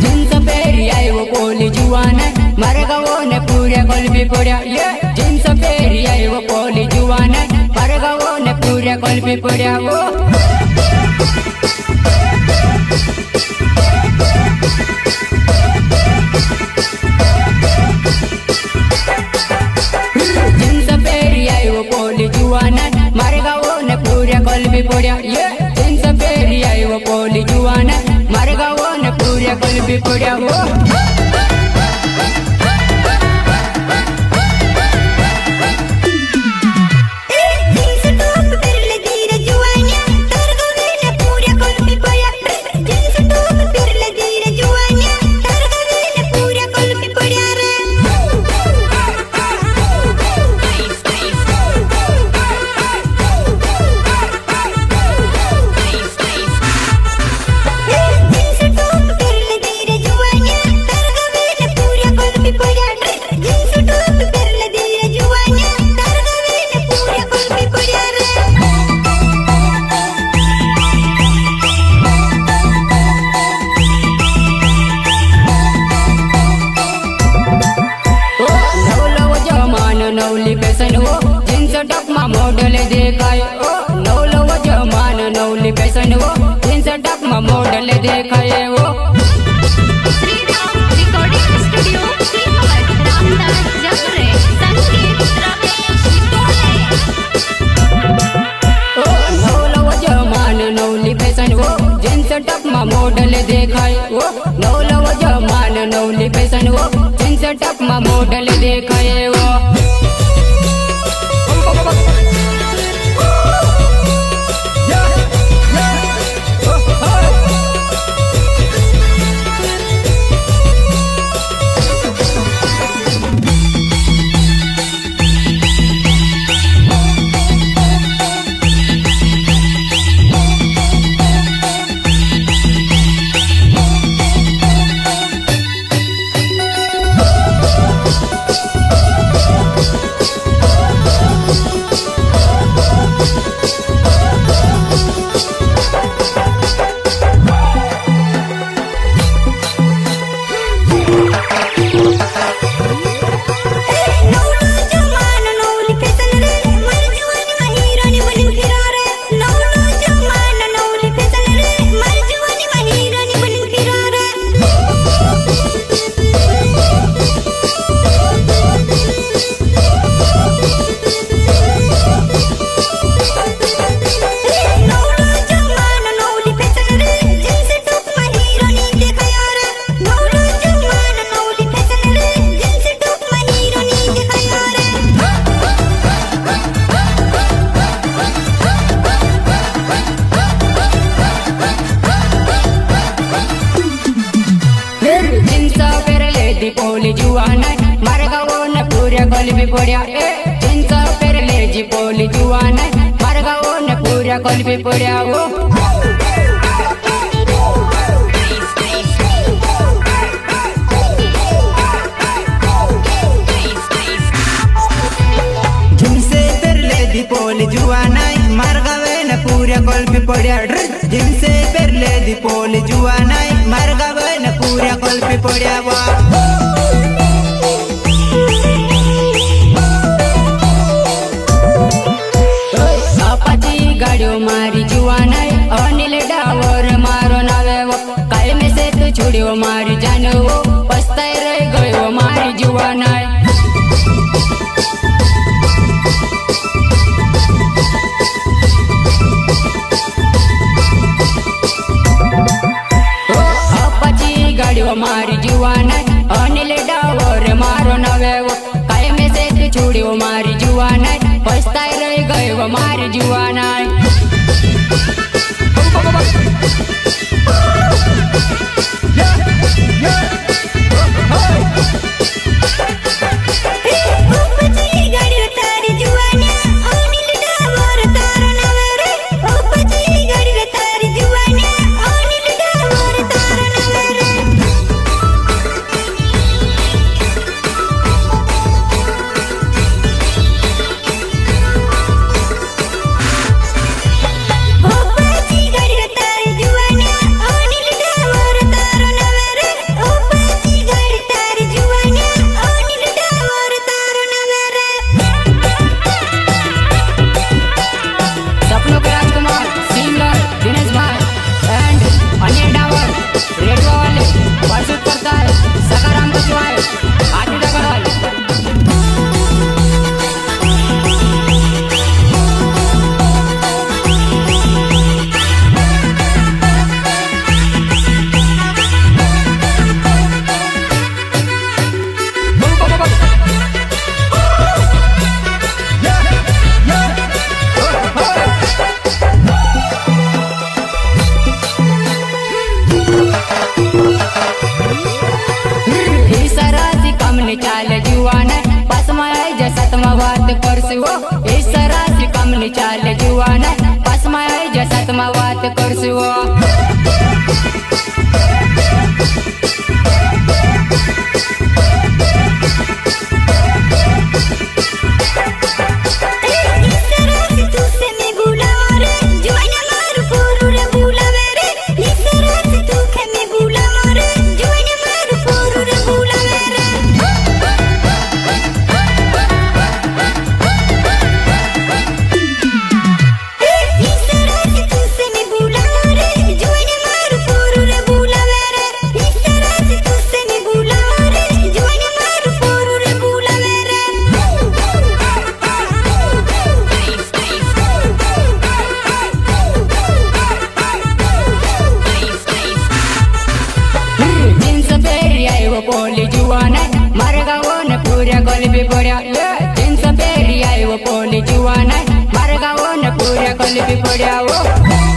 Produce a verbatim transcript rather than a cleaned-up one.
Jeans peri आई वो पोली जुवान है, मारे गाँव ने पूरे कुल्फी पड़िया। ये जींस पेरी आई वो पोली जुवान है, मारे गाँव ने पूरे कुल्फी पड़िया। वो जींस पेरी आई वो पोली जुवान है, मारे गाँव ने पूरे कुल्फी पड़िया। ये जींस पेरी आई वो पोली जुवान है, मारे गाँव ने पूरे कुल्फी पड़िया। वो नवलो जमानो नवली फैशन वो, जींस टॉप में मॉडल देखाए। ओ नवलो जमानो नवली फैशन वो, जींस टॉप में मॉडल देखाए वो। श्री राम रिकॉर्डिंग स्टूडियो, श्रीमठ रामदास जबरे, संगीत रमेश टोले। ओ नवलो जमानो नवली फैशन वो, जींस टॉप में मॉडल देखाए वो। नवलो जमानो नवली फैशन वो, जींस टॉप में मॉडल देखाए वो। जींस पेर ले दी पोली जुवान है, मारे गाँव ने पूरे कुल्फी पड़िया। ए, जींस पेर ले दी पोली जुवान है, मारे गाँव ने पूरे कुल्फी पड़िया वो। जींस पेर ले दी पोली जुवान है, मारे गाँव ने पूरे कुल्फी पड़िया। जींस पेर ले दी पोली जुवान है, मारे गाँव ने पूरे कुल्फी पड़िया वा। अपाची गाड़ियो मारी जुवान है, अनिल डावर मारो नावे वो। कायम से तू छुड़ियो मारी जान वो, पछताई रह गयो मारी जुवान है। ओ अपाची गाड़ियो मारी जुवान है, अनिल डावर मारो नावे वो। कायम से तू छुड़ियो मारी जुवान है, पछताई रह गयो मारी जुवान है। डावर, रेडियो वाले, प्रस्तुत करता है सखाराम कुशवाहा, हाथी दगड़ वाले। इशारा से काम नी चाले जुवान, पास में आई जा साथ में बात करसु वो। इशारा से काम नी चाले जुवान, पास में आई जा साथ में बात करसु वो। जींस पेरी आई वो पोली जुवान, मारे गाँव ने पूरे गली भी पड़या। ये जींस पेरी आई वो पोली जुवान, मारे गाँव ने पूरे गली भी पड़या वो।